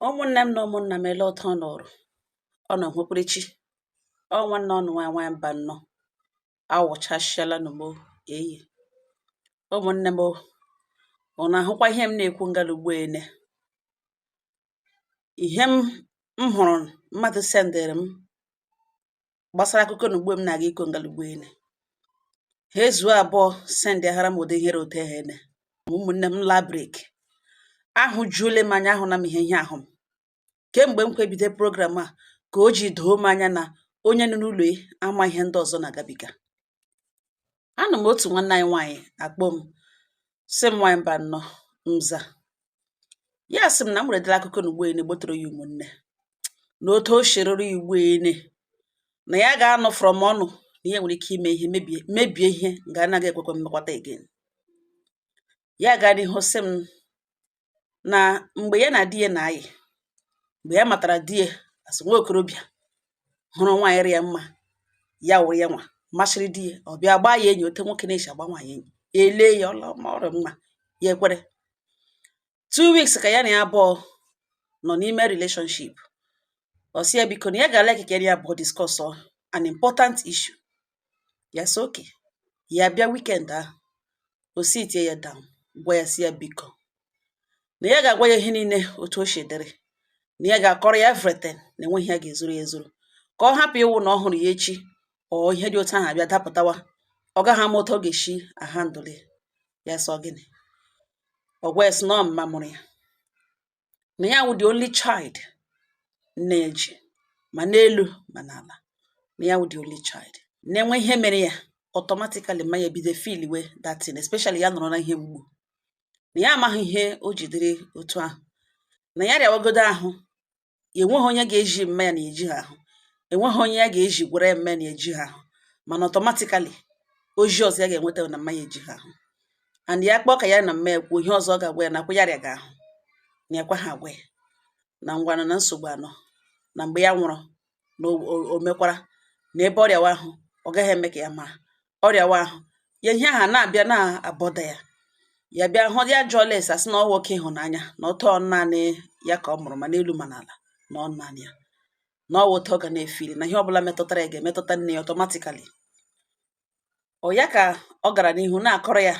Ụmụnne m na ụmụnna m, ele ụtọ nọrọ ọ nọ hụkwurechi ọ nwanne ọnụ nwaanyị nwaanyị mba nnọọ awụchasịala nụ mo eyi. Ụmụnne m, ọ na-ahụkwa ihe m na-ekwu ngala ugbo ene. Ihe m hụrụ mmadụ sendịrị m gbasara akụkọ na ugbo m na-aga iko ngala ugbo ene, ha ezuo abụọ sendịghara m ụdị ihere otu ha ene. Ụmụnne m, la break ahụ juole m anya, ahụ na m ihe ahụ m kemgbe m kwebido program a ka o ji doo m anya na onye nọ n'ụlọ ya ama ihe ndị ọzọ na-agabiga. Anụ m otu nwanne anyị nwaanyị akpọ m, sị m, "Nwaanyị mba nnọọ." Nza ya sị m na m weredela akụkọ na ugbo ene gbotoro ya. Ụmụnne, na otu o shiriri ya ugbo ene na ya ga-anụ from ọnụ na ihe nwere ike ime ihe mebie mebie ihe nga anaghị ekwekwe mmekwata again. Ya gaa n'ihu sị m na mgbe ya na di ya na-ayị, mgbe ya matara di ya asị nwa okorobịa hụrụ nwaanyị rị ya mma, ya wụrụ ya nwa masịrị di ya, ọ bịa gbaa ya enyi ote nwoke na-esi agba nwaanyị enyi, elee ya ọla ma ọrị mma, ya ekwere. 2 weeks ka ya na ya abụọ nọ n'ime relationship, ọ sị ya biko na ya ga-ala ka ya abụọ discuss an important issue. Ya sị okay. Ya bịa weekend ahụ, o sitie ya down, gwa ya, sị ya biko na ya ga-agwa ya ihe niile otu o si dịrị, na ya ga-akọrọ ya everything, na enweghị ya ga-ezuru ya ezuru, ka ọ hapụ ịwụ na ọ hụrụ ya echi ọ ihe dị otu ahụ abịa dapụtawa, ọ gaghị ama otu ọ ga-esi ahandle ya. Sọ gịnị? Ọ gwa ya sị na ọ mma mụrụ ya, na ya wụ the only child nne ya ji ma n'elu ma n'ala, na ya wụ the only child, na-enwe ihe mere ya, automatically ma ya ebido feel we that thing, especially ya nọrọ na ihe mgbu, na ya amaghị ihe o ji dịrị otu ahụ, na ya rịawagodo ahụ, enweghị onye ga-eji mma ya na-eji ha ahụ, enweghị onye ya ga-eji gwara ya mma ya na-eji ha ahụ, mana automatically ozi ọzọ ya ga-enweta na mma ya eji ha ahụ, and ya kpọọ ka ya na mma ya kwuo, ihe ọzọ ọ ga-agwa ya nakwa ya rịa ga ahụ, na ya kwa ha agwa ya na ngwanụ na nsogbu anọ na mgbe ya nwụrụ na o mekwara na ebe ọrịawa ahụ, ọ gaghị eme ka ya mara ọrịawa ahụ ya. Ihe ahụ na-abịa na-abọda ya, ya bịa hụ ya jụọla ese, asị na ọ nwoke ịhụnanya na ọtọ naanị ya ka ọ mụrụ ma n'elu ma n'ala, na ọ naanị ya, na ọ wụ otu ọ ga na-efili na ihe ọbụla metụtara ya ga-emetụta nne ya automatically. Ọ ya ka ọ gara n'ihu na-akọrọ ya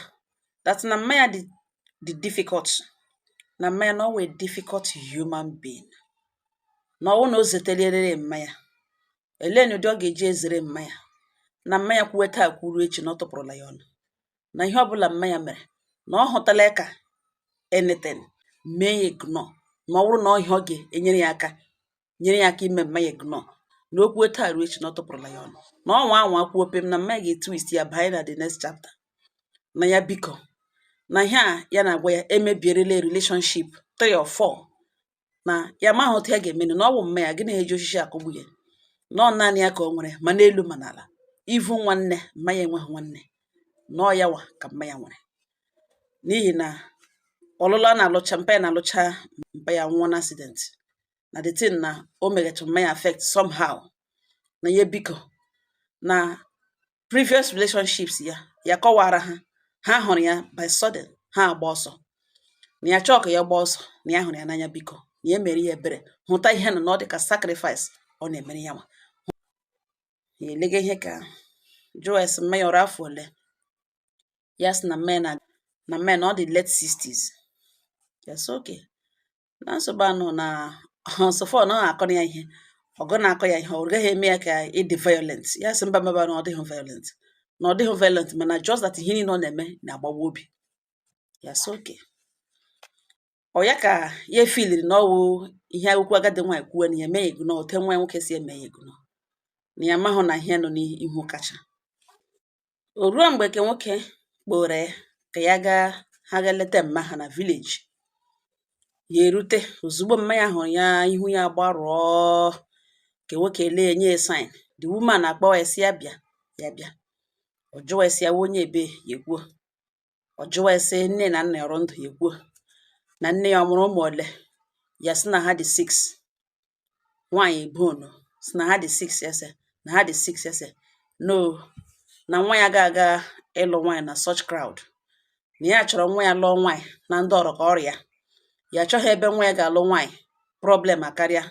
that na mma ya dị difficult, na mma ya na ọ wụ a difficult human being, na ọwụ na o zetelierere mma ya elee n'ụdị ọ ga-eji ezere mma ya, na mma ya kwuwe taa kwuru echi na ọ tụpụrụla ya ọnụ, na ihe ọbụla mma ya mere na ọ hụtala ya ka anything mee ya ignore, ma ọ bụrụ na ọ ihe ọ ga-enyere ya aka nyere ya aka ime mma ya ignore, na o kwuo taa ruo echi na ọ tụpụrụla ya ọnụ, na ọ nwa anwa kwuo pem na mma ya ga-etwist ya banye na the next chapter, na ya biko na ihe a ya na-agwa ya emebierela relationship three or four, na ya amaghị otu ya ga-emenụ, na ọ wụ mma ya gịnị eji osisi akụgbu ya, na ọ naanị ya ka o nwere ma n'elu ma n'ala, ivu nwanne mma ya enweghị nwanne, na ọ yawa ka mma ya nwere, n'ihi na ọlụlụ a na-alụcha mpa ya na-alụcha mpa ya nwụọ na accident, na the thing na o megachara mma ya affect somehow, na ya biko na previous relationships ya, ya kọwara ha, ha hụrụ ya by sudden ha agba ọsọ, na ya chọọ ka ya gbaa ọsọ, na ya hụrụ ya n'anya, biko na ya mere ya ebere, hụta ihe nọ na ọ dị ka sacrifice ọ na-emere ya nwa ya. Elega ihe ka jụọ ya sị mma ya ọrụ afọ ole? Ya sị na mma ya na mma ya na ọ dị late 60s. Ya sị okay, na nsogbu anọ na sọfọ na ọ na-akọ ya ihe ọgụ na-akọ ya ihe, ọ gaghị eme ya ka ịdị violent. Ya sị mba mba, na ọ dịghị violent, na ọ dịghị violent, mana just that ihe niile ọ na-eme na-agbawa obi. Ya sị okay. Ọ ya ka ya efiliri na ọwụ ihe akwụkwọ agadi nwaanyị kwuo na ya eme ya ignore, ote nwa ya nwoke si eme ya ignore, na ya amahụ na ihe nọ n'ihu kacha o ruo mgbe ke nwoke kpọrọ ya ka ya gaa ha gaa leta mma ha na village. Ya erute, ozugbo mma ya hụrụ ya, ihu ya gbarụọ. Ke nwoke lee nye ya sign, the woman akpọwa ya sị ya bịa. Ya bịa, ọ jụwa ya sị ya onye ebe? Ya ekwuo. Ọ jụwa ya sị nne na nna ya ọrụ ndụ? Ya ekwuo. Na nne ya ọ mụrụ ụmụ ole? Ya sị na ha dị six. Nwaanyị bonu sị na ha dị six. Ya sị na ha dị six. Ya sị no, na nwa ya ga-aga ịlụ nwaanyị na such crowd, na ya chọrọ nwa ya lụọ nwaanyị na ndị ọrụ ka ọrịa ya achọghị ebe nwa ya ga-alụ nwaanyị. Problem akarịa,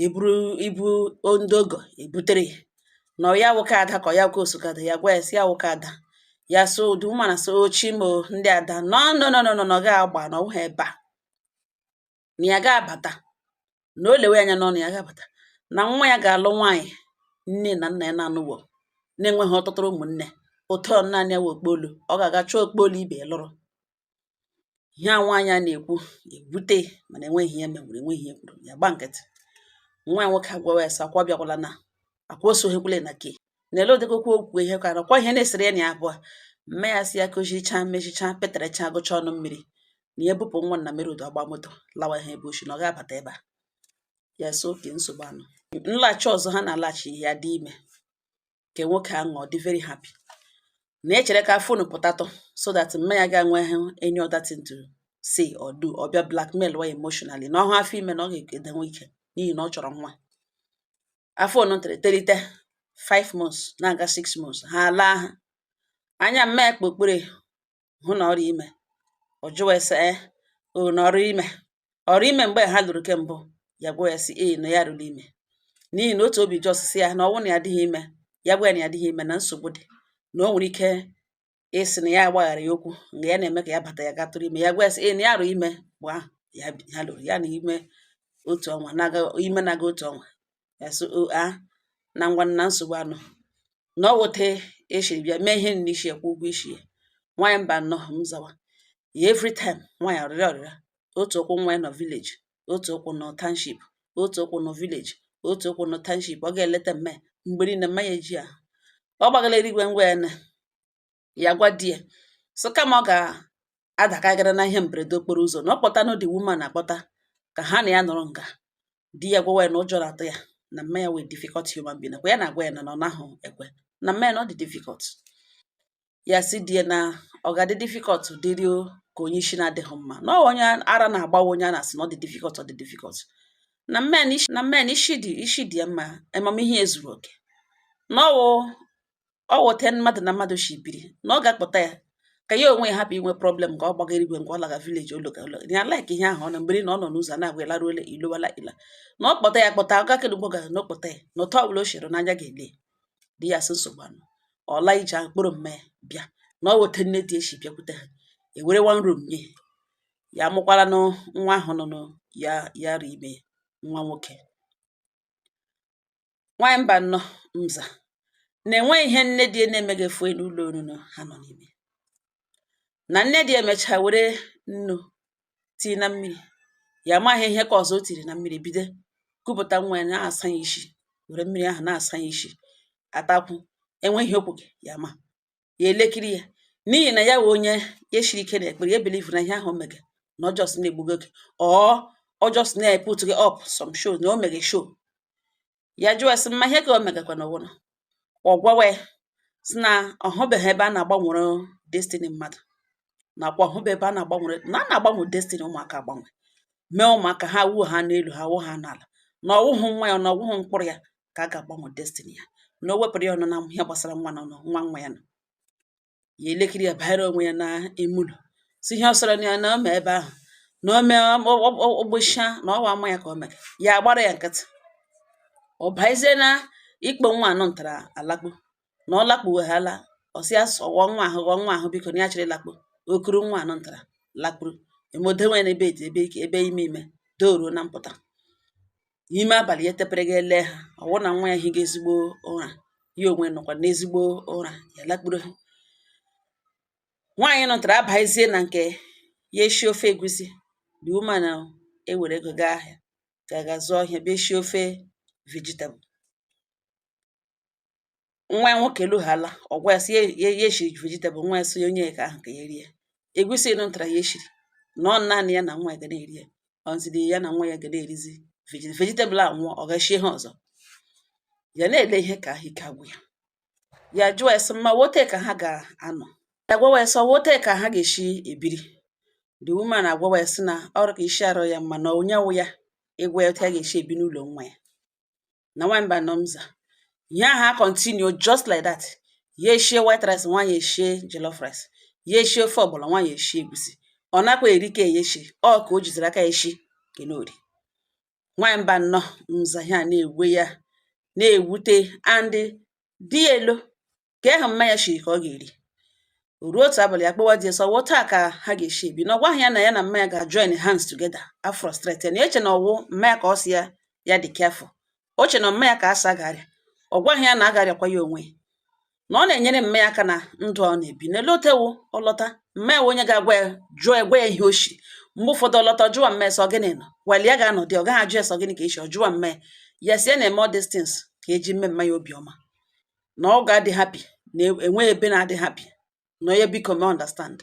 eburu ibu ndị ogo ebutere ya na ọ ya nwoke ada ka ọ ya nwoke osogo ada. Ya gwa ya sị ya nwoke ada ya so the woman so chimo ndị ada no, no, no, no, no, no, ọ ga-agba na ọwụghị ebe a na ya ga-abata na o lewe anya n'ọnụ ya ga-abata na nwa ya ga-alụ nwaanyị nne na nna ya na-anụwo, na-enweghị ọtụtụ ụmụnne ụtọ naanị ya wụ okpolu. Ọ ga-aga chọọ okpolu ibe ya lụrụ ihe a nwaanyị a na-ekwu ebute, mana enweghị ihe menwere, enweghị ihe kwuru. Ya gba nkịtị. Nwa ya nwoke agwawa ya sị akwa bịakwala na akwa osoghịkwala na ke na-ele odekokwa okwu ihe ka nakwa ihe na-esere ya na ya abụọ. Mme ya si ya kụzicha mechicha peterecha gụcha ọnụ mmiri na ya ebupụ nwa na mere ụdọ ọgba moto lawa ha ebe oshi na ọ ga-abata ebe a. Ya so oke nsogbu anọ nlaghachi ọzọ ha na-alaghachi ya dị ime nke nwoke ahụ. Ọ dị very happy na echere ka phone pụtatụ so that mme ya ga-enwe any other thing to say or do, ọ bịa blackmail wa emotionally na ọhụ afọ ime na ọ ga-edenwe ike n'ihi na ọ chọrọ nwa. Afọ unu tere terite 5 months na-aga 6 months, ha laa ha anya mme ya kpokpere hụ na ọrịa ime. Ọ jụwa ese e o na ọrụ ime, ọrụ ime mgbe ha lụrụ kembụ. Ya gwa ya sị ee, na ya rụrụ ime n'ihi na otu obi just sị ya na ọnwụ na ya adịghị ime. Ya gwa ya na ya adịghị ime na nsogbu dị, na o nwere ike ịsị na ya agbaghara ya okwu nga ya na-eme ka ya bata ya gatụrụ ime. Ya gwa ya sị ee, na ya rụ ime mgbe ahụ ya ha lụrụ ya, na ime otu ọnwa na-aga, ime na-aga otu ọnwa. Ya sị o a na ngwa na nsogbu anọ na ọ wote eshiri bịa mee ihe n'isi ya, kwụ ụgwọ isi ya. Nwaanyị mba nnọọ m zawa ya every time nwaanyị ọrịrịa ọrịrịa, otu ụkwụ nwa ya nọ village, otu ụkwụ nọ township, otu ụkwụ nọ village, otu ụkwụ nọ township. Ọ ga-eleta mme mgbe niile mma ya eji ahụ ọ gbagala eluigwe ngwa ya na ya gwa di ya so kama ọ ga-adakagara na ihe mberede okporo ụzọ na ọ kpọta no the woman akpọta ka ha na ya nọrọ nga. Di ya gwawa ya na ụjọ na-atụ ya na mma ya wee difficult human being nakwa ya na-agwa ya na ọ naghị ekwe na mma ya na ọ dị difficult. Ya sị di ya na ọ ga-adị difficult dịrị ka onye isi na-adịghị mma na ọ onye ara na-agbawa onye a na-asị na ọ dị difficult, ọ dị difficult na mma ya na isi na mma ya na isi dị, isi dị ya mma, amamihe ya zuru oke, na ọwụ ọ wụte mmadụ na mmadụ shi biri na ọ ga-akpọta ya ka ya onwe ya hapụ inwe problem ka ọ gbaga igwe nke ọ laga village ologa ologa ya like ihe ahụ ọ na mgbe na ọ nọ n'ụzọ na-agwa ya laruole ilowala ila na ọ kpọta ya kpọta ọ gakere ugbo ga na ọ kpọta ya na ụtọ ọbụla o shere n'anya ga-ele di ya. Sị nsogbu anọ ọ laa ije ahụ kpọrọ mme ya bịa na ọ wote nne di esi bịakwute ha ewere one room nye ya amụkwala nụ nwa ahụ nọ nụ ya ya rụ ime nwa nwoke. Nwaanyị mba nnọọ nza na-enwe ihe nne di na-emeghị efu n'ụlọ orunu ha nọ n'ime na nne di emechaa were nnu tii na mmiri ya amaghị ihe ka ọzọ o tiri na mmiri bido kupụta nwa ya na-asa ya isi, were mmiri ahụ na-asa ya isi atakwu enweghị okwu gị ya ma ya elekiri ya n'ihi na ya wụ onye ya shiri ike na ekpere ya believe na ihe ahụ o mege na ọ just na-egbugo oge or ọ just na-put gị up some show na o mege show. Ya jụọ sị mma ihe ka o megakwa na ọwụna ọ gwawa ya sị na ọ hụbeghị ebe a na-agbanwere destiny mmadụ nakwa ọhụbe ebe a na-agbanwere na a na-agbanwe destiny ụmụaka, agbanwe mee ụmụaka ha wuo ha n'elu ha wuo ha n'ala, na ọwụhụ nwa ya na ọwụhụ mkpụrụ ya ka a ga-agbanwe destiny ya, na o wepụrụ ya ọnụ na ihe gbasara nwa na nwa nwa ya nọ ya elekiri ya banyere onwe ya na ime ụlọ si ihe ọ sọrọ ya na o mee ebe ahụ na o mee ogbochaa na ọwa ama ya ka o mere ya agbara ya nkịtị. Ọ bazie na ikpo nwa anọ ntara alakpu na ọ lakpuweghala, ọ sị ya ghọọ nwa ahụ, ghọọ nwa ahụ, biko, na ya chịrị lakpu okuru nwa anọ ntara lakpuru emodewe ya n'ebe edi ebe ebe ime ime doruo na mpụta n'ime abalị ya tepere ga ele ha ọwụ na nwa ya higa ezigbo ụra, ya onwe nọkwa n'ezigbo ụra ya lakpuru ha. Nwaanyị nọtara abazie na nke ya eshi ofe egusi. The woman ewere ego gaa ahịa ga ga zụọ ihe bịa shie ofe vegetable. Nwa ya nwoke lụghala ọ gwa ya sị ya ya eshiri vegetable. Nwa ya sị onye ka ahụ ka ya rie egusi nụtara ya eshiri na ọ naanị ya na nwa ya ga na-eri ya ọnzidi ya na nwa ya ga na-erizi vegetable a nwụọ ọ ga-eshie ha ọzọ. Ya na-ele ihe ka ahụ ike agwụ ya. Ya jụọ ya sị mma wote ka ha ga-anọ. Ya gwawa ya sị wote ka ha ga-esi ebiri. The woman agwawa ya sị na ọrụ ka isi arụ ya mma na onye wụ ya ịgwa ya otu a ga-esi ebi n'ụlọ nwa ya na nwamba nọ mza ihe ahụ a continue just like that. Ya eshie white rice, nwaanyị eshie jollof rice, ya eshie ofe ọgbọnọ, nwaanyị eshie egusi. Ọ nakwa eri ka ya eshi ọ ka o jiziri aka ya eshi kenori. Nwaanyị mba nnọọ nza ihe a na-ewe ya na-ewute and di ya elo ka ịhụ mma ya shiri ka ọ ga-eri. O ruo otu abalị, ya kpọwa di ya sọ ọwụ taa ka ha ga-esi ebi, na ọ gwaghị ya na ya na mma ya ga-join hands together a frustrate ya, na eche na ọwụ mma ya ka ọ sị ya ya dị careful. O che na mma ya ka asa ga-arịa. Ọ gwaghị ya na a ga-arịakwa ya onwe ya, na ọ na-enyere mma ya aka na ndụ ọ na-ebi n'elu otewu. Ọ lọta, mma ya onye ga-agwa ya, jụọ ya, gwa ya ihe o shiri. Mgbe ụfọdụ ọ lọta, jụwa mma ya sọ gịnị nọ while ya ga-anọ dị, ọ gaghị ajụ ya sọ gịnị ka esi. Ọ jụwa mma ya, ya si ya na-eme all these things ka eji mme mma ya obiọma, na ọ ga-adị happy, na enweghị ebe na-adị happy na onye biko ma understand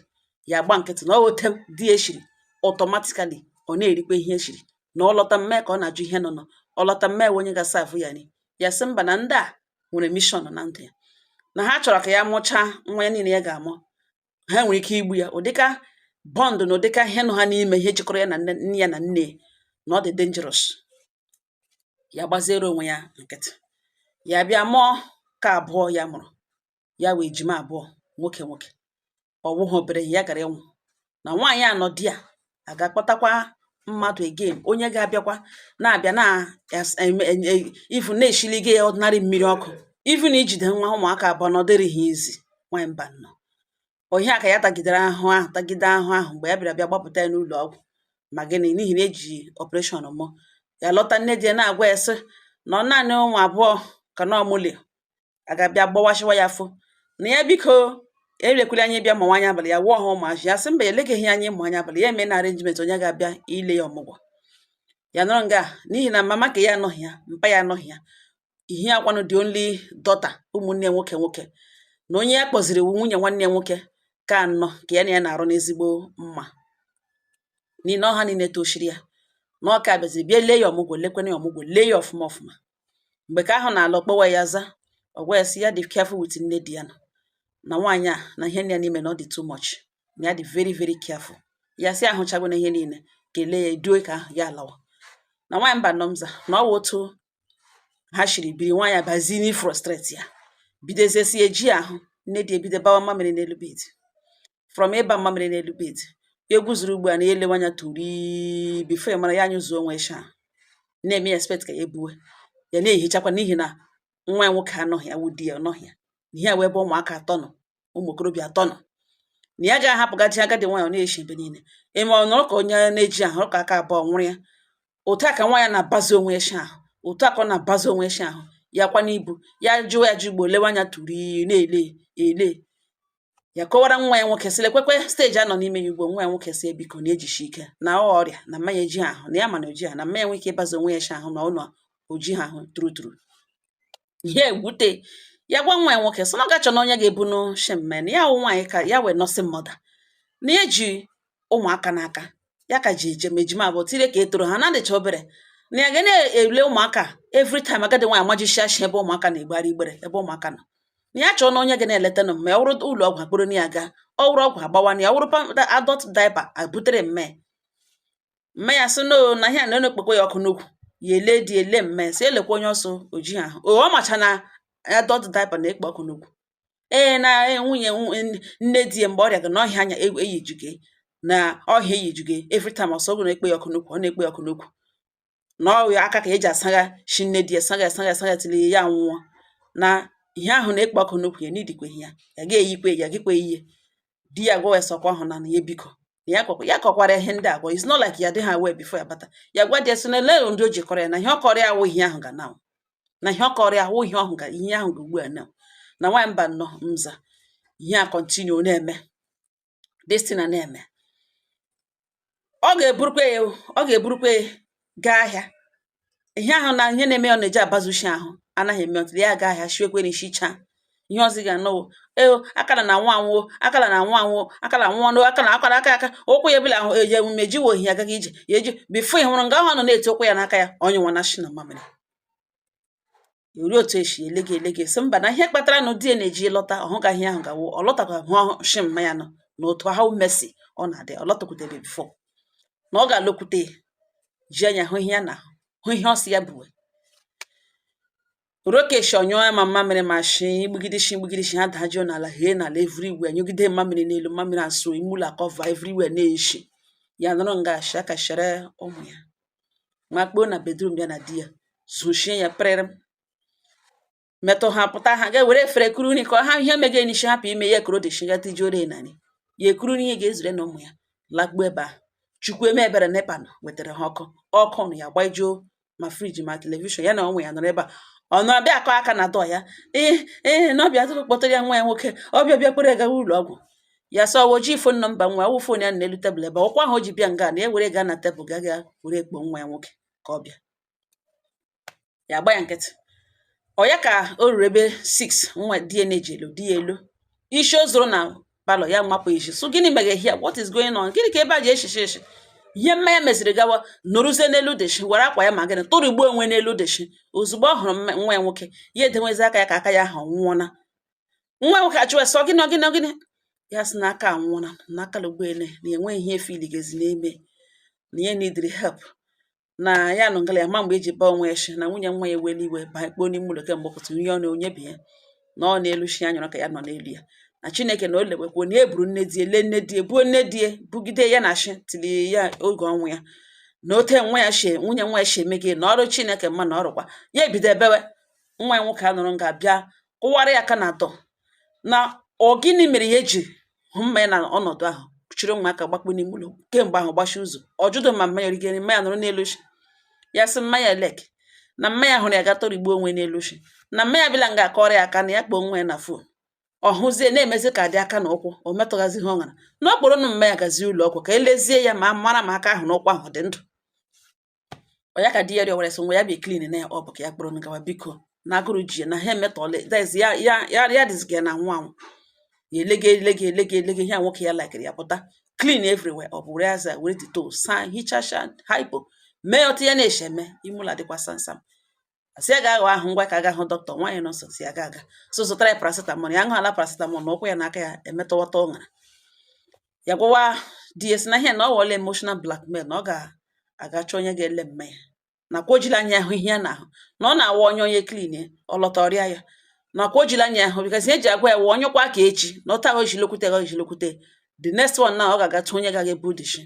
ya gba nkịtị na ọ ote di ya eshiri automatically ọ na-erikwa ihe eshiri, na ọ lọta, mme ka ọ na-ajụ ihe nọ nọ. Ọ lọta, mme onye ga-asavụ ya nri. Ya sị mba, na ndị a nwere mission na ndụ ya, na ha chọrọ ka ya mụchaa nwa ya niile ya ga-amụ. Ha nwere ike igbu ya ụdịka bond na ụdịka ihe nọ ha n'ime, ihe jikọrọ ya na nne ya na nne, na ọ dị dangerous. Ya gbaziere onwe ya nkịtị. Ya bịa mụọ ka abụọ ya mụrụ ya wee ejima abụọ, nwoke nwoke. Ọ wụghị obere ihe ya gara ịnwụ na nwaanyị anọ di ya a ga-akpọtakwa mmadụ again, onye ga-abịakwa na-abịa na even na-eshiligo ya ordinary mmiri ọkụ, even ijide nwa ụmụaka abụọ na ọ dịrịghị izi. Nwaanyị mba nnọọ, ihe a ka ya tagidere ahụ ahụ, tagide ahụ ahụ. Mgbe ya bịara bịa gbapụta ya n'ụlọ ọgwụ, ma gịnị, n'ihi na eji operation mụọ ya, lọta, nne di ya na-agwa ya sị na ọ naanị ụmụ abụọ ka na ọmụli a ga-abịa gbawashiwa ya afọ, na ya biko elekwala anya ịbịa mụọ anya abalị ya wụọ ha ụmụazị. Ya sị mba, elegeghị anya ịmụ anya abalị ya, eme na arrangement onye ga-abịa ile ya ọmụgwọ. Ya nọrọ nga n'ihi na mama ka ya anọghị ya, mpa ya anọghị ya, ihe akwanụ the only daughter ụmụnne nwoke nwoke na onye ya kpọziri wu nwunye nwanne ya nwoke ka anọ, ka ya na ya na-arụ n'ezigbo mma, n'ihi na ọha niile toshiri ya na ọka bịaziri bịa lee ya ọmụgwọ, lekwana ya ọmụgwọ, lee ya ọfụma ọfụma. Mgbe ka ahụ na-alọ, kpọwa ya za, ọ gwa ya sị ya dị careful with nne di ya nọ na nwaanyị a, na ihe nne ya n'ime na ọ dị too much, na ya dị very very careful. Ya sị ahụchago na ihe niile, kelee ya, eduo ka ahụ ya alawa. Na nwaanyị mba nọmza na ọ wụ otu ha shiri biri. Nwaanyị abazi n frustrate ya, bidozie si eji ahụ nne di, ebido bawa mmamịrị n'elu bed. From ịba mmamịrị n'elu bed, egwu zuru ugbu a na elewe anya turi before ya mara ya anyụzuo onwe sha na-eme ya expect ka ya ebuwe ya na-ehichakwa, n'ihi na nwa ya nwoke anọghị ya, wụ di ya ọnọghị ya, ihe a wee ebe ụmụaka atọ nọ, ụmụ okorobịa atọ nọ, na ya ga-ahapụgaji agadi nwaanyị ọ na-eshi ebe niile eme. Ọ nọrọ ka onye na-eji ahụ ka aka abụọ nwụrụ ya. Otu a ka nwa ya na-abazi onwe ya shi ahụ, otu a ka ọ na-abazi onwe ya shi ahụ ya kwa n'ibu ya jụọ ya jụ ugbo lewe anya turi na-ele ele ya. Kọwara nwa ya nwoke sị lekwekwe stage anọ n'ime ya ugbo. Nwa ya nwoke sị biko, na ejishi ike na ọ ọrịa na mmanya eji ahụ, na ya ma na oji ahụ, na mmanya nwee ike ịbazi onwe ya shi ahụ, na ọ nọ oji ha ahụ turu turu ihe egwute ya. Gwa nwa ya nwoke sị na ọ ga-achọ na onye ga-ebunu shemme na ya wụ nwaanyị ka ya wee nursing mother, na ya ji ụmụaka n'aka ya ka ji eje ma ejima abụọ tire ka e toro ha na adịcha obere, na ya ga na-ele ụmụaka every time. Agadi nwaanyị amajisi ashi ebe ụmụaka na-egbegharị igbere, ebe ụmụaka nọ, na ya chọọ na onye ga na-eleta nụ ma ọ wụrụ ụlọ ọgwụ akpụrụ na ya gaa, ọ wụrụ ọgwụ agbawa na ya, ọ wụrụ adult diaper abutere mme mme. Ya sị no, na ihe a na ekpekwe ya ọkụ n'ukwu ya ele di ele mme sị elekwa onye ọsọ oji ahụ o ọ macha na adult diaper na-ekpo ọkụ n'ukwu. Ee, na nwunye nne di ya mgbe ọrịa ga na ọhịa anya eyijuge na ọhịa eyijuge every time ọsọ ọgwụ na-ekpo ya ọkụ n'ukwu, ọ na-ekpo ya ọkụ n'ukwu, na ọ aka ka eji asagha shi nne di ya sagha sagha sagha tili ya nwụọ, na ihe ahụ na-ekpo ọkụ n'ukwu ya n'idikweghị ya, ya ga-eyikwe ya gịkwe ihe di ya gwa ya sọkwa ahụ na ya biko na ya kọkwa ya kọkwara ihe ndị agwa. It's not like ya adịghị aware before ya bata. Ya gwa di ya sị na ele ndị o ji kọrọ ya, na ihe ọ kọrọ ya awụ ihe ahụ ga now, na ihe ọ kọrọ ya awụ ihe ọhụ ga ihe ahụ ga ugbu a now. Na nwaanyị mba nnọọ nza, ihe a continue na-eme, this thing a na-eme, ọ ga-eburukwa ya, ọ ga-eburukwa ya gaa ahịa. Ihe ahụ na ihe na-eme ya ọ na-eji abazushi ahụ anaghị eme ọtụtụ ya gaa ahịa shiekwe na ishicha ihe ọzọ ị ga-anụ eo akala na anwụ anwụọ, akala na anwụ anwụọ, akala anwụọ no akala akara aka aka ụkwụ ya ebila ahụ eji emume jiwo ohi agaghị ije ya eji before ị hụrụ nga ahụ ọ nọ na-eti ụkwụ ya n'aka ya onye nwa na shi na mamịrị eri otu esi ele gị ele gị sị mba, na ihe kpatara na di ya na-eji lọta ọhụga ihe ahụ gawo ọ lọtakwa hụ shi mma ya nọ na otu ahụ mesi ọ na-adị ọ lọtakwutebe before na ọ ga-alọkwute ya ji anya hụ ihe ya na hụ ihe ọ sị ya buwe rokeshi ọnyụọ ya ma mmamịrị ma shi igbugide shi igbugide shi ha dajụọ n'ala hee n'ala everywhere, nyụgide mmamịrị n'elu mmamịrị asụ ime ụlọ cover everywhere na-eshi. Ya nọrọ nga shi aka shere ụmụ ya. Makpuo na bedroom ya na di ya, zụchie ya pịrịrịm, metụ ha pụta, ha ga-ewere efere kuru nri ka ha ihe mege n'isi, hapụ ime ya ekoro dị tijuore na nri ya ekuru nri ihe ga-ezure na ụmụ ya lakpuo ebe ahụ. Chukwu eme ebere, NEPA wetara ha ọkụ, ọkụ nụ ya gbajuo ma fridge ma television. Ya na ụmụ ya nọrọ ebe a, ọ nọ bịa akọ aka na dọọ ya. Ee, na ọbịa kpọtara ya nwa ya nwoke, ọbịa bịa kpere gawa ụlọ ọgwụ. Ya sọ oji phone number nwa ọwụ phone ya n'elu tebụl ebe ọkwa ahụ o ji bịa nga na ewere gaa na tebụl ga ga were kpọọ nwa ya nwoke ka ọ bịa. Ya agba ya nkịtị. Ọ ya ka o ruru ebe 6, nwa di ya na-eji elo di ya elo isi o zoro na parlour, ya mapụ isi so, "Gịnị mere here? What is going on? Gịnị ka ebe a ji eshishi eshi?" Ihe mmanya meziri, gawa nọrụzie n'elu deshi, were akwa ya ma gịnị tụrụgbuo onwe n'elu deshi. Ozugbo ọ hụrụ nwa ya nwoke, ya edewezi aka ya ka aka ya ahụ nwụọna. Nwa nwoke achụwa sọ, "Gịnị, gịnị, gịnị?" Ya sị na aka anwụọna, na aka lụgbene, na enweghị ihe filigezi n'ime, na ya neediri help, na ya nọ ngala ya ma mgbe eji baa onwe ya shi na nwunye nwa ya eweli iwe baa kpoo n'ime ụlọ kemgbe pụtara ihe ọ na onye bi ya na ọ n'elu shi anyụrụ ka ya nọ n'elu ya, na Chineke na o lewekwuo na e buru nne di ya lee nne di ya buo nne di ya bugide ya na shi tili ya oge ọnwụ ya, na ote nwa ya shi nwunye nwa ya shi eme gị na ọrụ Chineke mma na ọrụkwa ya. Ebido ebewe. Nwa ya nwoke anụrụ nga bịa kụwara ya aka na atọ na ọ gịnị mere ya eji hụ mma ya na ọnọdụ ahụ, chịrị ụmụaka gbakpo n'ime ụlọ kemgbe ahụ, gbachi ụzọ ọjụdụ ma mmanya rigere mmanya nọrọ n'elu shi. Ya sị mmanya elek na mmanya hụrụ ya ga tọrigbuo onwe n'elu shi, na mmanya bịala nga akọrọ ya aka na ya kpọọ nwa ya na phone, ọ hụzie na-emezi ka dị aka na ụkwụ o metụghazi ihe ọ ṅara na ọ kpọrọ nụ mmanya gazie ụlọ ọgwụ ka elezie ya ma mara ma aka ahụ na ụkwụ ahụ dị ndụ. Ọ ya ka di ya rịọwara sị nwa ya bịa clean na ya ọ bụ ka ya kpọrọ gawa, biko, na agụrụ ji ya na ha emetọọla that is ya ya ya ya dịzị ya na anwụ anwụ. Ya elege elege elege elege ihe a nwoke ya likere, ya pụta clean everywhere, ọ bụ were aza were Dettol saa hichasha Hypo mee otu ya na-eshi eme ime ụlọ adịkwa samsam. Asị ya ga-aghọ ahụ ngwa ka aga hụ dọkịta. Nwaanyị nọ nso si aga aga so zụtara ya paracetamol. Ya ṅụala paracetamol na ụkwụ ya na aka ya emetọwata ụṅara. Ya gwawa di ya sị na ihe na ọ wọla emotional blackmail, na ọ ga-aga chọọ onye ga-ele mma ya, nakwa o jiri anya ahụ ihe ya na-ahụ na ọ na-awa onye onye clean ya ọ lọta ọrịa ya, nakwa o jiri anya ahụ because ihe eji agwa ya wụ onyekwa ka echi na ọta ahụ ejilokwute ga ejilokwute the next one na ọ ga-aga tụ onye gaga ebu dishi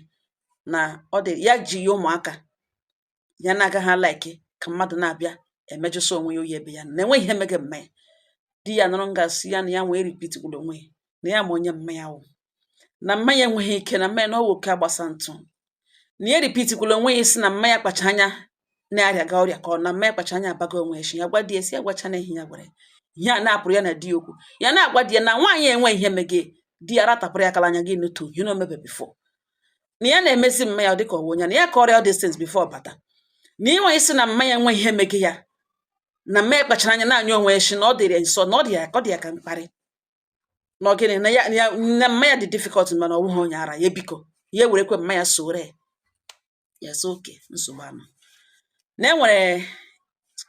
na ọ dị ya ji ya ụmụaka ya na-agaghị like ka mmadụ na-abịa emejụsa onwe ya oyi ebe ya na enweghị ihe mege mma ya. Di ya nụrụ nga si ya na ya nwee repeat kwuru onwe ya na ya ma onye mma ya wụ na mma ya enweghị ike na mma ya na ọ wụ oke agbasa ntụ, na ya repeat kwuru onwe ya si na mma ya kpacha anya na-arịa ga ọrịa ka ọ na mma ya kpacha anya abago onwe ya shi. Ya gwa di ya si ya gwacha na ihe ya gwara ya ihe a na-apụrụ ya na di ya okwu ya na-agwa di ya na nwaanyị enwe ihe mege di ya ratapụrụ ya akala anya gị n'otu ihe na omebe before na ya na-emezi mma ya dịka ọwụ onye na ya kọrọ ya these things before bata na inwe isi na mma ya enwe ihe mege ya na mma ya kpachara anya na-anya onwe ya shi na ọ dịrị ya nsọ na ọ dị ya ka ọ dị ya ka mkparị na ọ gịnị na ya ya na mma ya dị difficult, mana ọ wụghị onye ara ya, biko ya ewerekwe mma ya soro ya. Ya sị oke nsogbu anọ na e nwere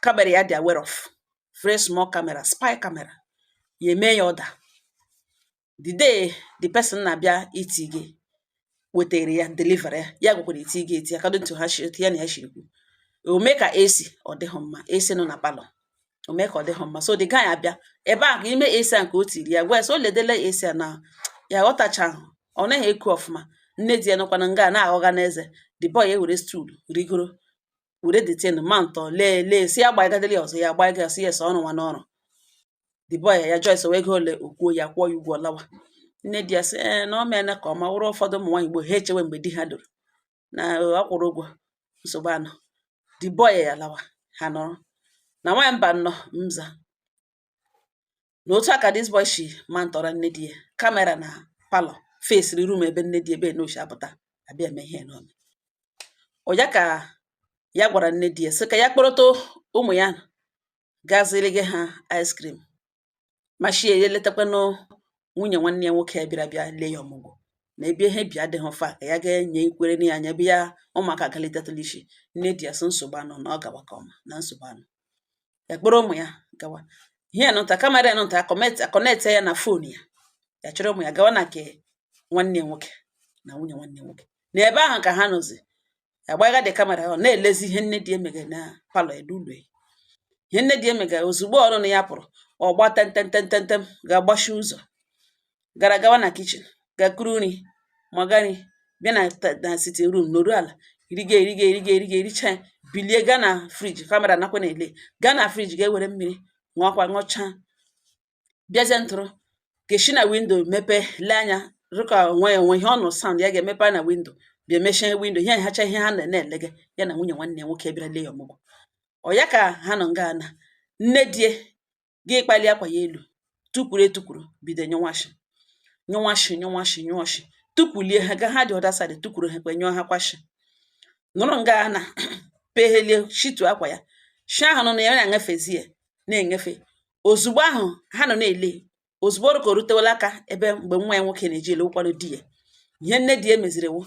camera ya dị aware of, very small camera, spy camera. Ya eme ya ọda the day the person na-abịa iti gị wetere ya deliver ya, ya gwakwara eti gị eti according to ha shi otu ya na ya shiri kwu. O mee ka AC ọ dịghị mma, AC nọ na parlour, o mee ka ọ dịghị mma. So the guy abịa ebe a ka ime AC a nke o tiri ya gwa ya sị o ledele AC a na ya ghọtacha ọ naghị eku ọfụma. Nne di ya nọkwana nga na-aghọga n'eze. The boy ewere stool rigoro were the thing mount lee lee si ya gbagadịrị ya ọzọ, ya gbaiga ya sị yes, ọrụ nwa n'ọrụ. The boy ya Joyce wee ego ole okwuo ya kwụọ ya ụgwọ lawa. Nne di ya sị ee na o meela ka ọma wụrụ ụfọdụ ụmụ nwaanyị Igbo ha echewe mgbe di ha lụrụ na ọ kwụrụ ụgwọ nsogbu anọ. The boy ya lawa, ha nọrọ na nwaanyị mba nnọọ nza na otu a ka this boy shi ma ntọrọ nne di ya camera na parlour fesiri room ebe nne di ebe na oshi apụta abịa eme ihe n'ome. Ọ ya ka ya gwara nne di ya sị ka ya kpọrọta ụmụ ya gaziri gị ha ice cream ma shie ya letakwanụ nwunye nwanne ya nwoke bịara bịa lee ya ọmụgwọ na ebe ihe bi adịghị fa ka ya ga-enye ikwere na ya anya ebe ya ụmụaka galitetụla isi. Nne di ya sị nsogbu anọ na ọ gawa ka ọma na nsogbu anọ. Ya kpọrọ ụmụ ya gawa ihe nụta camera ya nụta connect ya na phone ya, ya chọrọ ụmụ ya gawa na nke nwanne ya nwoke na nwunye nwanne ya nwoke na ebe ahụ ka ha nọzi ya gbagha dị camera ọ na-elezi ihe nne di emege na parlour elu ụlọ ya. Ihe nne di emega ozugbo ọrụ na ya pụrụ ọ gba temtemtemtem ga-agbashi ụzọ gara gawa na kitchen ga kuru nri maga nri bịa na sitting room noru ala riga eriga eriga eriga ericha ya Bilie gaa na fridge, camera nakwa na-ele, gaa na fridge ga-ewere mmiri ṅụọkwa, ṅụchaa, bịazie ntụrụ ga-esi na window mepee lee anya rụka onwe ya onwe ihe ọ nụ sound ya ga-emepe na window, bịa mechie window. Ihe hacha ihe ha na-elege ya na nwunye nwanne ya nwoke bịara lee ya ọmụgwọ. Ọ ya ka ha nọ nga na nne die gị kpalie akwa ya elu, tukwuru etukwuru, bido nyụwashi, nyụwashi, nyụwashi, nyụọshi, tukwulie ha ga ha dị other side, tukwuru ha kwe nyụọ ha kwashi, nụrụ nga na pehelie shitu akwa ya shi ahụ nọ na ya na-aṅafezi ya na-enyefe. Ozugbo ahụ ha nọ na-ele, ozugbo ọrụ ka o rutewela aka ebe mgbe nwa ya nwoke na-eji ele ụkwanụ di ya. Ihe nne di ya meziri wụ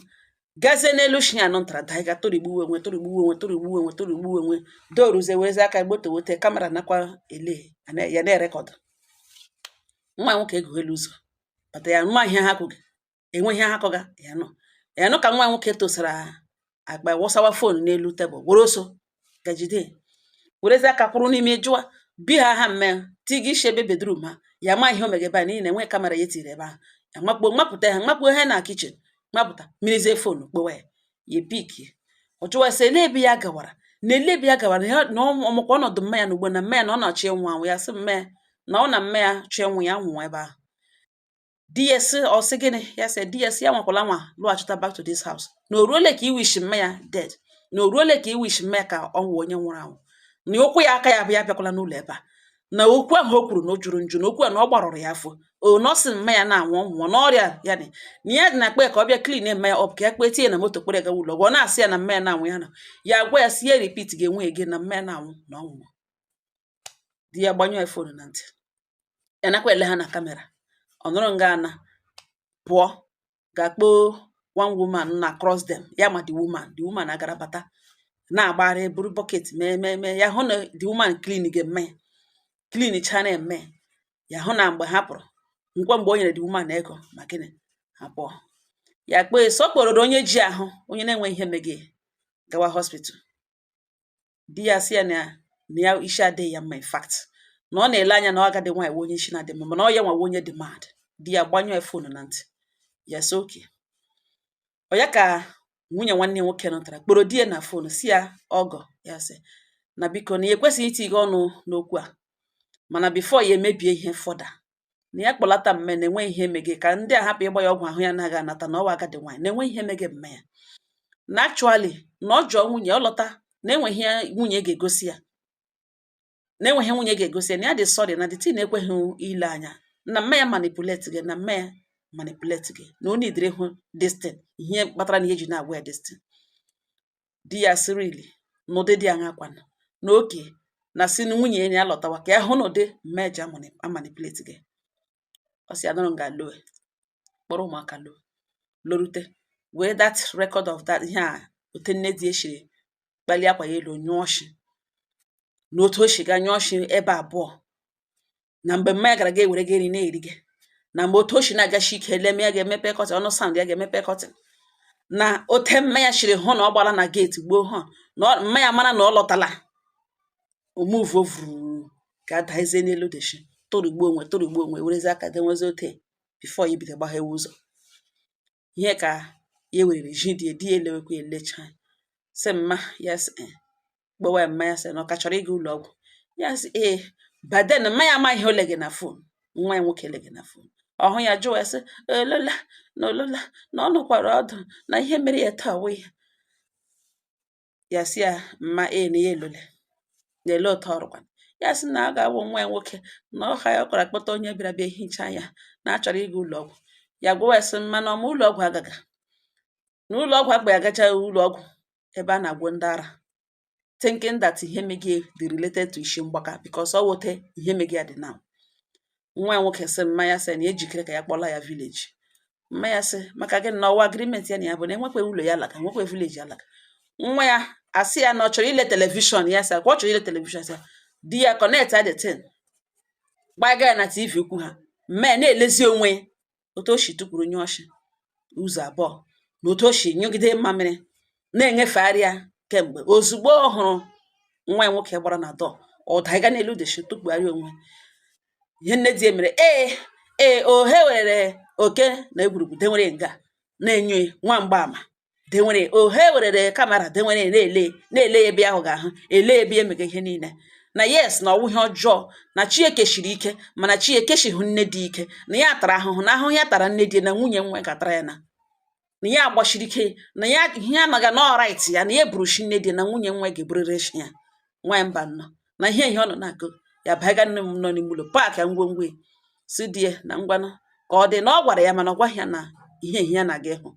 gazie n'elu shi anọ ntara daiga tụrigbuwe onwe, tụrigbuwe onwe, tụrigbuwe onwe, tụrigbuwe onwe, doruzie werezi aka gbotowote camera nakwa ele ya na-erecord. Nwa ya nwoke egughelu ụzọ bata ya nwa ihe ha kwuga enwe ihe ha kọga ya nọ ya nụ ka nwa ya nwoke tosara akpa wụsawa phone n'elu table, were oso gajide, werezi aka kwụrụ n'ime jụa bi ha ha mme tiga isi ebe bedroom ha. Ya ma ihe o mege ebe a n'ihi na enwe camera ya etiri ebe ahụ. Ya makpuo, mapụta ha, makpuo ha na kitchen, mapụta mmirizie phone kpowa ya, ya epiki. Ọ jụwa sị ele ebe ya gawara na ele ebe ya gawara ya na ọmụkwa ọnọdụ mma ya na ugbo na mma ya na ọ na-achọ ịnwụ anwụ. Ya sị mma ya na ọ na mma ya chọọ ịnwụ, ya nwụọ ebe ahụ. Di ya sị, ọ sị gịnị? Ya sị di ya sị ya nwakwala nwa lọghachita back to this house, na o ruole ka iwish mma ya dead, na o ruole ka iwish mma ya ka ọ nwụ onye nwụrụ anwụ, na ụkwụ ya aka ya bụ ya bịakwala n'ụlọ ebe a, na okwu ahụ o kwuru na o juru njụ, na okwu a na ọ gbarụrụ ya afọ o, na ọ sị mma ya na-anwụ nwụọ n'ọrịa ya na ya dị na akpa ya ka ọ bịa clean mma ya up, ka ya kpee tinye na moto kpere gawa ụlọ ọgwụ. Ọ na-asị ya na mma ya na-anwụ, ya na ya agwa ya si ya repeat ga-enwe ege na mma ya na-anwụ na ọ nwụọ. Di ya gbanyụọ ya phone na ntị ya nakwa ele ha na camera. Ọ nọrọ nga ana pụọ ga-akpọ one woman na cross them ya ma the woman agara bata na-agbagharị buru bucket mee mee mee. Ya hụ na the woman clean ga-eme clean cha na-eme ya, hụ na mgbe ha pụrụ nkwa mgbe o nyere the woman ego ma gịnị ha pụọ. Ya kpee sọ kpọrọ onye ji ahụ onye na-enwe ihe mege gawa hospital. Di ya sị ya na ya isi adịghị ya mma, in fact na ọ na-ele anya na ọ agadi nwaanyị onye isi na-adị mma, mana ọ ya nwawa onye dị mad. Di ya gbanyụọ phone na ntị ya sị oke ọ ya ka nwunye nwanne ya nwoke nụtara kpọrọ di ya na phone, si ya ọgọ ya sị na biko na ya ekwesịghị itinye ọnụ n'okwu a, mana before ya emebie ihe fọda na ya kpọlata mme na enwe ihe emege ka ndị a hapụ ịgba ya ọgwụ ahụ ya anaghị anata na ọwa agadi nwaanyị na enwe ihe emege mme ya, na actually na ọ jụọ nwunye ọ lọta na enweghị ihe nwunye ga-egosi ya, na enweghị nwunye ga-egosi ya, na ya dị sorry na the thing ekweghị ile anya na mma ya manipulate gị, na mma ya manipulate gị, na o nidiri ịhụ this thing, ihe kpatara na ihe ji na-agwa ya this thing. Di ya sị really, n'ụdị dị aṅa kwanụ na oke na si na nwunye ya ya lọtawa ka ya hụ na ụdị mma ya ji amanipulate gị. Ọ sị ya nọrọ nga loe kpọrọ ụmụaka lo lorute wee that record of that ihe a ote nne di eshiri kpalie akwa ya elu nyụọ shi na otu o si ga nyụọ shi ebe abụọ, na mgbe mma ya gara ga ewere gị nri na-eri gị, na mgbe otu o si na-agashi ike leme ya ga-emepe curtain, ọnụ sound ya ga-emepe curtain, na ote mma ya shiri hụ na ọ gbara na gate gboo hụ na mma ya mara na ọ lọtala omuvo vuru ka adazie n'elu deshi tụrụgbuo onwe, tụrụgbuo onwe, werezi aka denwezi ote before ya ebido gbaghewe ụzọ. Ihe ka ya werere ji di di ya elewekwa elecha sị mma ya sị eh, kpọwa ya mma ya sị na ọ ka chọrọ ịga ụlọ ọgwụ. Ya sị ee, but then mma ya ama ihe o lege na phone nwa ya nwoke lege na phone ọhụ ya jụwa ya sị olola na olola na ọ nọkwara ọdụ na ihe mere ya taa wụ ya. Ya sị ya mma ee, na ya elole na ele otu ọrụkwa. Ya sị na ọ ga-awụ nwa ya nwoke na ọha ya kwara kpọta onye bịara bịa hichaa ya na achọrọ ịga ụlọ ọgwụ. Ya gwawa ya sị mma na ọma ụlọ ọgwụ agaga na ụlọ ọgwụ akpa ya agacha ụlọ ọgwụ ebe a na-agwọ ndị ara, thinking that ihe mege dị related to isi mgbaka because ọ wote ihe mege ya dị now. Nwa ya nwoke sị mma ya sị na ejikere ka ya kpọla ya village. Mma ya sị maka gịnị? Na ọwa agreement ya na ya bụ na enwekwe ụlọ ya alaka, enwekwe village alaka. Nwa ya asị ya na ọ chọrọ ile television. Ya sị akwa ọ chọrọ ile television, sị di ya connect the thing gbaga ya na TV ukwu ha. Mma ya na-elezi onwe ya otu o si tụpụrụ nye ọchị ụzọ abụọ na otu o si nyụgide mamịrị na-enyefegharị ya kemgbe. Ozugbo ọ hụrụ nwa ya nwoke gbara na dọọ, ọ daga n'elu deshi tụkpugharị onwe. Ihe nne di ya mere ee ee ohe were oke na egwurugwu denwere nga na-enyo nwa mgbaama Denwere ohe werere camera denwere, na-ele na-ele ya ebe ahụ ga-ahụ ele ebe emega ihe niile. Na yes, na ọwụ ihe ọjọọ na chi ekeshiri ike, mana chi ekeshighị nne dị ike, na ya tara ahụhụ, na ahụhụ ya tara nne di na nwunye nwa ga-atara ya, na ya agbachiri ike, na ya ihe anaga na ọ right ya, na ya eburuchi nne di na nwunye nwa ga-eburịrị shi ya. Nwaanyị mba nnọọ na ihe ihe ọ nọ na-akụ ya baga nne m nọ n'ime ụlọ pack ya ngwongwo ya, si di ya na ngwanụ ka ọ dị na ọ gwara ya, mana ọ gwaghị ya na ihe ihe ya na-aga ịhụ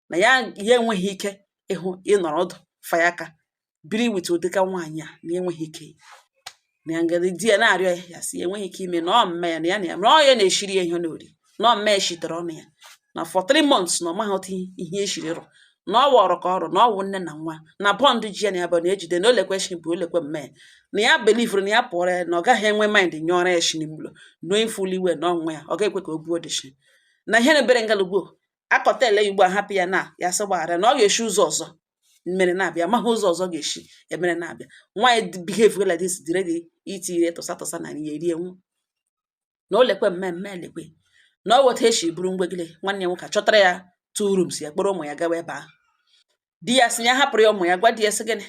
na ya ya enweghị ike ịhụ ịnọrọ ọdụ faya aka biri with ụdịka nwaanyị a, na ya enweghị ike. Na ya ngara di ya na-arịọ ya, ya sị ya enweghị ike ime na ọ mma ya, na ya na ya na ọ ya na-eshiri ya ihe n'ori, na ọ mma ya shitere ọnụ ya na for 3 months, na ọ maghị otu ihe eshiri rụ, na ọ wọrọ ka ọrụ, na ọ wụ nne na nwa na bond ji ya na ya bụ na ejide na olekwe shi bụ olekwe mma ya, na ya believeru na ya pụọrọ ya na ọ gaghị enwe mind nyụọrọ ya shi n'ime ụlọ, knowing fully well na ọnwa ya ọ ga-ekwe ka o buo dị shi na ihe na-ebere ngalugbo akọtele ya ugbu a hapụ ya na ya sị gbaghara, na ọ ga-eshi ụzọ ọzọ mmere na-abịa, amaghị ụzọ ọzọ ga-eshi emere na-abịa. Nwaanyị behave like this dị ready iti ire tụsa tụsa na ya erie nwu na o lekwe mme mme lekwe na ọ weta esi buru ngwegide. Nwanne ya nwoke achọtara ya two rooms, ya kpọrọ ụmụ ya gawa ebe ahụ. Di ya sị ya hapụrụ ya ụmụ ya, gwa di ya sị gịnị,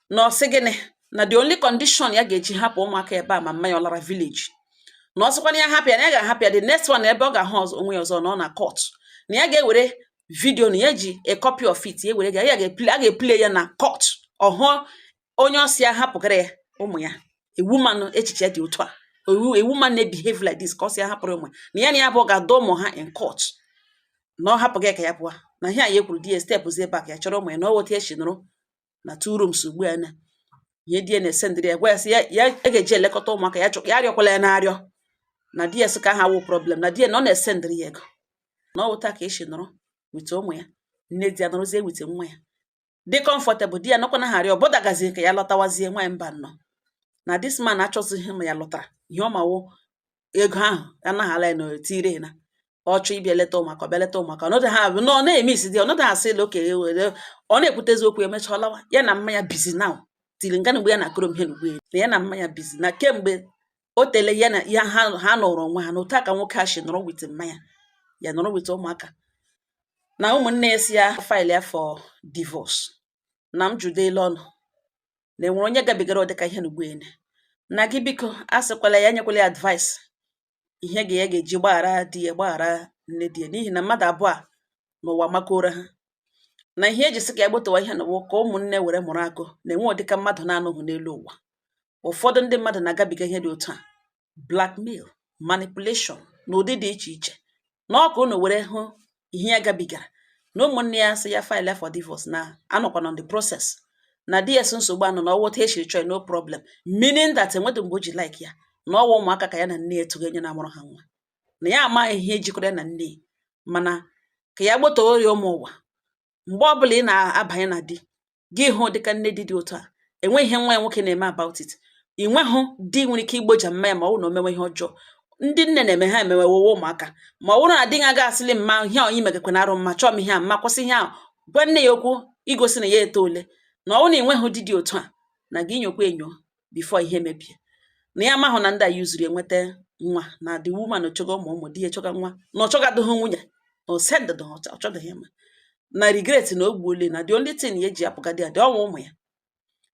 na ọ sị gịnị, na the only condition ya ga-eji hapụ ụmụaka ebe a ma mma ya ọ lara village, na ọ sịkwana ya hapụ ya, na ya ga-ahapụ ya, the next one ebe ọ ga-ahụ ọzọ onwe ya ọzọ na ọ na court, na ya ga-ewere video na ya ji a copy of it, ya were ga ya ga-eplay, a ga-eplay ya na court, ọhụụ onye ọsị ya hapụgara ya ụmụ ya. A woman echiche dị otu a, a woman na-behave like this, ka ọ sị ya hapụrụ ụmụ ya, na ya na ya bụ ga-adọ ụmụ ha in court, na ọ hapụghị ka ya pụọ. Na ihe a ya ekwuru di ya, step zie back, ya chọrọ ụmụ ya, na ọ weta echi nụrụ na two rooms ugbu a, na ihe di ya na-esendịrị ya, gwa ya sị ya ya ga-eji elekọta ụmụaka ya, chọ ya arịọkwala ya na-arịọ na di ya sị ka ha wụ problem, na di ya na ọ na-esendịrị ya ego, na ọ wụta ka esi nọrọ with ụmụ ya. Nne di ya nọrọzie with nwa ya dị comfortable, di ya nọkwa na ha arịọ bọdagazie ka ya lọtawazie. Nwaanyị mba nnọọ na this man achọzighị ma ya lọtara ihe ọ mawo ego ahụ anaghị ala ya na etire na ọ chọọ ịbịa leta ụmụaka, ọ bịa leta ụmụaka. Ọnọdụ ha bụ na ọ na-eme isi di ọnọdụ asị la okenye were ọ na-ekwutezi okwu, emechaa ọlawa. Ya na mmanya busy now tiri nga na mgbe ya na-akụrụ m ihe n'ugbo na ya na mmanya busy na kemgbe o tele ya na ya ha ha nọrọ onwe ha, na otu a ka nwoke a shi nọrọ with mmanya ya, nọrọ with ụmụaka, na ụmụnne ya si ya file ya for divorce. Na m judela ọnụ na enwere onye gabigara ụdịka ihe n'ugbo ene na gị, biko asịkwala ya enyekwala ya advice ihe ga ya ga-eji gbaghara di ya, gbaghara nne di ya, n'ihi na mmadụ abụọ a n'ụwa makoro ha, na ihe eji sị ka ya gbotowa ihe n'ụwa ka ụmụnne were mụrụ akụ na-enwe ụdịka mmadụ na-anọghị n'elu ụwa. Ụfọdụ ndị mmadụ na-agabiga ihe dị otu a, blackmail, manipulation na ụdị dị iche iche, na ọ ka unu were hụ ihe ya gabigara na ụmụnne ya sị ya file for divorce, na anọkwa on the process, na di ya sị nsogbu anọ, na ọwụ otu esiri chọọ, no problem, meaning that enwedị mgbe o ji like ya, na ọwa ụmụaka ka ya na nne ya etụgo enye na-amụrụ ha nwa, na ya amaghị ihe jikọrọ ya na nne ya, mana ka ya gbotoo ya ụmụ ụwa. Mgbe ọbụla ị na-abanye na di gị hụ dịka nne di dị otu a, enweghị ihe nwa ya nwoke na-eme about it. Ị nweghụ di nwere ike igboja mma ya ma ọ bụrụ na o mewe ihe ọjọọ ndị nne na-eme, ha emewe wewe ụmụaka. Ma ọ bụrụ na di gị aga asịlị mma ihe a imegakwa na arụ mma, chọọ m ihe a mma, kwụsị ihe a, gwa nne ya okwu igosi na ya eto ole, na ọ bụrụ na ị nweghụ di dị otu a, na gị nyokwa enyo before ihe mebie. Na ya amahụ na ndị a yuzuru enweta nwa na the woman chọga ụmụ ụmụ di ya chọga nwa, na ọ chọgadụghị nwunye, na o sendụdụ ọ chọdụghị ịma na regret na o gbuole, na the only thing ya eji apụgadi ya dị ọnwa ụmụ ya,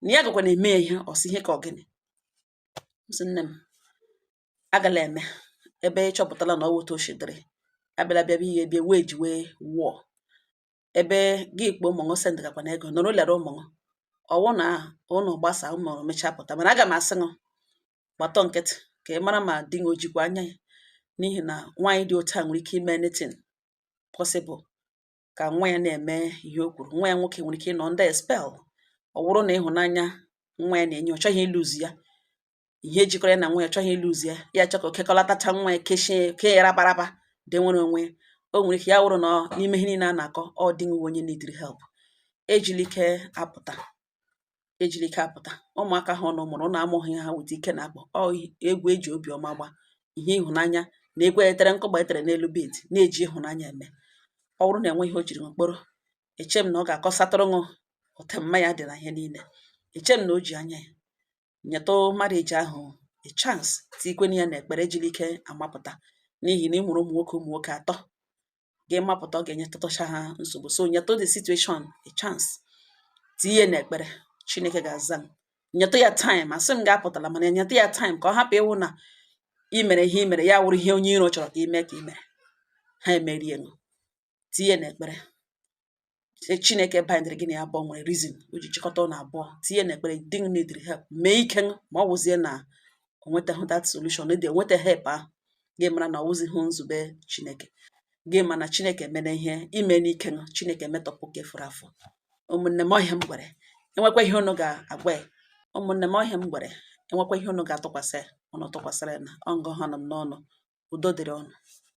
na ya gakwa na-eme ya ihe ọsị ihe ka ọ gịnị. M sị nne m agala eme ebe ị chọpụtala na ọ wụ otu o shi dịrị, abịala bịa bịa ihe bịa wee ji wee wụọ ebe gị kpọọ ụmụ ṅụ sendịgakwana ego nọrọ lere ụmụ ṅụ, ọwụ na ụnụ gbasa ụmụ mechaa pụta. Mana aga m asị ṅụ gbatọ nkịtị ka ị mara ma di ṅụ o jikwa anya ya, n'ihi na nwaanyị dị otu a nwere ike ime anything possible ka nwa ya na-eme ihe o kwuru. Nwa ya nwoke nwere ike ịnọ under a spell, ọ wụrụ na ịhụnanya nwa ya na-enye, ọ chọghị ịlose ya, ihe jikọrọ ya na nwa ya, ọ chọghị ịlose ya, ya chọ ka o kekọlatacha nwa ya, keshie kee ya rabaraba dị nwere onwe ya. O nwere ike ya wụrụ na n'ime ihe niile a na-akọ, ọ dị nwe onye neediri help. Ejila ike apụta, ejila ike apụta. Ụmụaka ha ụnụ mụrụ, ụnụ amụghị ha wit ike na akpọ ọ egwu eji obiọma gba ihe ịhụnanya na egwu etere nkụgba etere n'elu bed na-eji ịhụnanya eme. Ọ bụrụ na enwe ihe o jiri mkpọrọ, eche m na ọ ga-akọsatụrụ ṅụ otu mma ya dị na ihe niile. Eche m na o ji anya ya nyetụ marriage ahụ a chance, tikwenu ya n'ekpere. Ejila ike amapụta, n'ihi na ị mụrụ ụmụ nwoke, ụmụ nwoke atọ. Ga-emapụta, ọ ga-enye tụtụcha ha nsogbu. So nyetụ the situation a chance, tinye n'ekpere, Chineke ga-aza m. Nyetụ ya time. Asị m ga-apụtala, mana nyetụ ya time ka ọ hapụ ịwụ na i mere ihe i mere ya wụrụ ihe onye iro chọrọ ka ime, ka i mere ha emerie. Tinye n'ekpere. Chineke bindịrị gị na ya abụọ nwere reason o ji chịkọta ụnụ abụọ. Tinye n'ekpere. Di gị need help, mee ike. Ma ọ wụzie na o nwetaghị that solution, dị enweta help ahụ, gị mara na ọ wụzighị nzube Chineke. Gị ma na Chineke mere ihe ime n'ike. Chineke metọpụ ka efuru afọ. Ụmụnne m, ọhịa m gwere enwekwa ihe unu ga-agwa ya. Ụmụnne m, ọhịa m gwere enwekwa ihe unu ga-atụkwasị ya, unu tụkwasịrị ya na ọ ngọ ha nọ m n'ọnụ. Udo dịrị ọnụ.